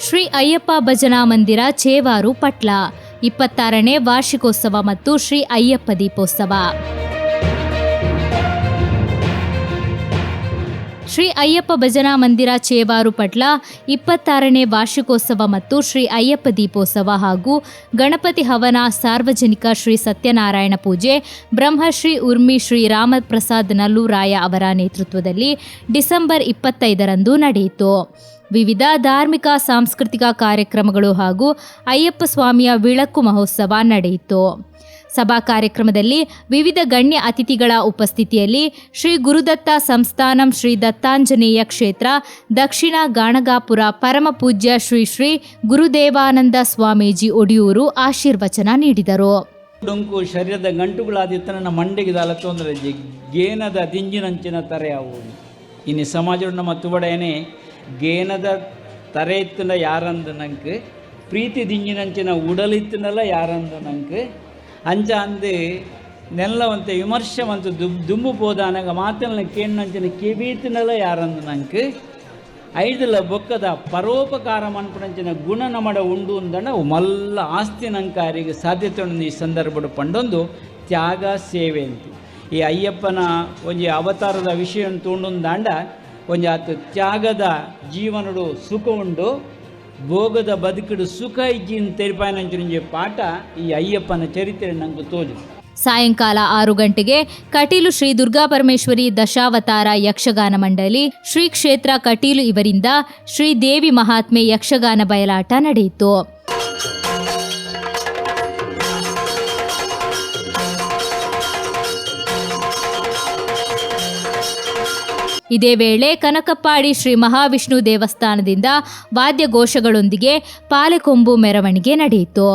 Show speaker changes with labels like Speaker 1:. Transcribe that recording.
Speaker 1: Shri Ayyappa ಭಜನಾ ಮಂದಿರ ಚೇವಾರು ಪಟ್ಲ 26ನೇ ವಾರ್ಷಿಕೋತ್ಸವ ಮತ್ತು ಶ್ರೀ ಅಯ್ಯಪ್ಪ ದೀಪೋತ್ಸವ. ಶ್ರೀ ಅಯ್ಯಪ್ಪ ಭಜನಾ ಮಂದಿರ ಚೇವಾರು ಪಟ್ಲ 26ನೇ ವಾರ್ಷಿಕೋತ್ಸವ ಮತ್ತು ಶ್ರೀ ಅಯ್ಯಪ್ಪ ದೀಪೋತ್ಸವ ಹಾಗೂ ಗಣಪತಿ ಹವನ, ಸಾರ್ವಜನಿಕ ಶ್ರೀ ಸತ್ಯನಾರಾಯಣ ಪೂಜೆ ಬ್ರಹ್ಮಶ್ರೀ ಉರ್ಮಿ ಶ್ರೀ ರಾಮಪ್ರಸಾದ್ ನಲ್ಲೂರಾಯ ಅವರ ನೇತೃತ್ವದಲ್ಲಿ ಡಿಸೆಂಬರ್ 25ರಂದು ನಡೆಯಿತು. ವಿವಿಧ ಧಾರ್ಮಿಕ ಸಾಂಸ್ಕೃತಿಕ ಕಾರ್ಯಕ್ರಮಗಳು ಹಾಗೂ ಅಯ್ಯಪ್ಪ ಸ್ವಾಮಿಯ ವಿಳಕ್ಕು ಮಹೋತ್ಸವ ನಡೆಯಿತು. ಸಭಾ ಕಾರ್ಯಕ್ರಮದಲ್ಲಿ ವಿವಿಧ ಗಣ್ಯ ಅತಿಥಿಗಳ ಉಪಸ್ಥಿತಿಯಲ್ಲಿ ಶ್ರೀ ಗುರುದತ್ತ ಸಂಸ್ಥಾನಂ ಶ್ರೀ ದತ್ತಾಂಜನೇಯ ಕ್ಷೇತ್ರ ದಕ್ಷಿಣ ಗಾಣಗಾಪುರ ಪರಮಪೂಜ್ಯ ಶ್ರೀ ಶ್ರೀ ಗುರುದೇವಾನಂದ ಸ್ವಾಮೀಜಿ ಒಡಿಯೂರು ಆಶೀರ್ವಚನ ನೀಡಿದರು.
Speaker 2: ಡೊಂಕು ಶರೀರದ ಗಂಟುಗಳಾದಿತ್ತ ನನ್ನ ಮಂಡಿಗೆ ದಾಲ ತೊಂದರೆ ಗೇನದ ದಿಂಜಿನಂಚಿನ ತರೆ ಅವು. ಇನ್ನು ಸಮಾಜ ನಮ್ಮ ತುವಡೇನೆ ಗೇನದ ತರೆ ಇತ್ತನ ಯಾರಂದು ನಂಗೆ, ಪ್ರೀತಿ ದಿಂಜಿನಂಚಿನ ಉಡಲಿತ್ತನಲ್ಲ ಯಾರಂದು ನಂಗೆ, ಅಂಚ ಅಂದು ನೆಲ್ಲವಂತೆ ವಿಮರ್ಶವಂತ ದುಂಬು ಪೋದಾನಗ ಮಾತನ್ನ ಕೇಣ್ಣಂಚಿನ ಕೆಬೀತಿನಲ್ಲ ಯಾರಂದು ನಂಗೆ, ಐದಲ ಬೊಕ್ಕದ ಪರೋಪಕಾರ ಮನ್ಪುನಂಚಿನ ಗುಣ ನಮಡ ಉಂಡು ಅಂದಣ ಮಲ್ಲ ಆಸ್ತಿ ನಂಕಾರಿಗೆ ಸಾಧ್ಯತೆ ಉಂಡು ಈ ಸಂದರ್ಭದ ಪಂಡೊಂದು ತ್ಯಾಗ ಸೇವೆ ಅಂತ. ಈ ಅಯ್ಯಪ್ಪನ ಒಂಜಿ ಅವತಾರದ ವಿಷಯ ತೂಂಡುಂದಾಂಡ ಒಂಜಿ ಆತ ತ್ಯಾಗದ ಜೀವನಡು ಸುಖ ಉಂಡು, ಭೋಗದ ಬದುಕುಡು ಸುಖ ಇಜ್ಜಿನ್ ತೆರಿಪಾಯನಂಚಿನ ಪಾಠ ಈ ಅಯ್ಯಪ್ಪನ ಚರಿತ್ರೆ ನಂಗೆ ತೋಜು.
Speaker 1: ಸಾಯಂಕಾಲ 6 ಗಂಟೆಗೆ ಕಟೀಲು ಶ್ರೀ ದುರ್ಗಾ ಪರಮೇಶ್ವರಿ ದಶಾವತಾರ ಯಕ್ಷಗಾನ ಮಂಡಳಿ ಶ್ರೀ ಕ್ಷೇತ್ರ ಕಟೀಲು ಇವರಿಂದ ಶ್ರೀ ದೇವಿ ಮಹಾತ್ಮೆ ಯಕ್ಷಗಾನ ಬಯಲಾಟ ನಡೆಯಿತು. ಇದೇ ವೇಳೆ ಕನಕಪ್ಪಾಡಿ ಶ್ರೀ ಮಹಾವಿಷ್ಣು ದೇವಸ್ಥಾನದಿಂದ ವಾದ್ಯಘೋಷಗಳೊಂದಿಗೆ ಪಾಲೆಕೊಂಬು ಮೆರವಣಿಗೆ ನಡೆಯಿತು.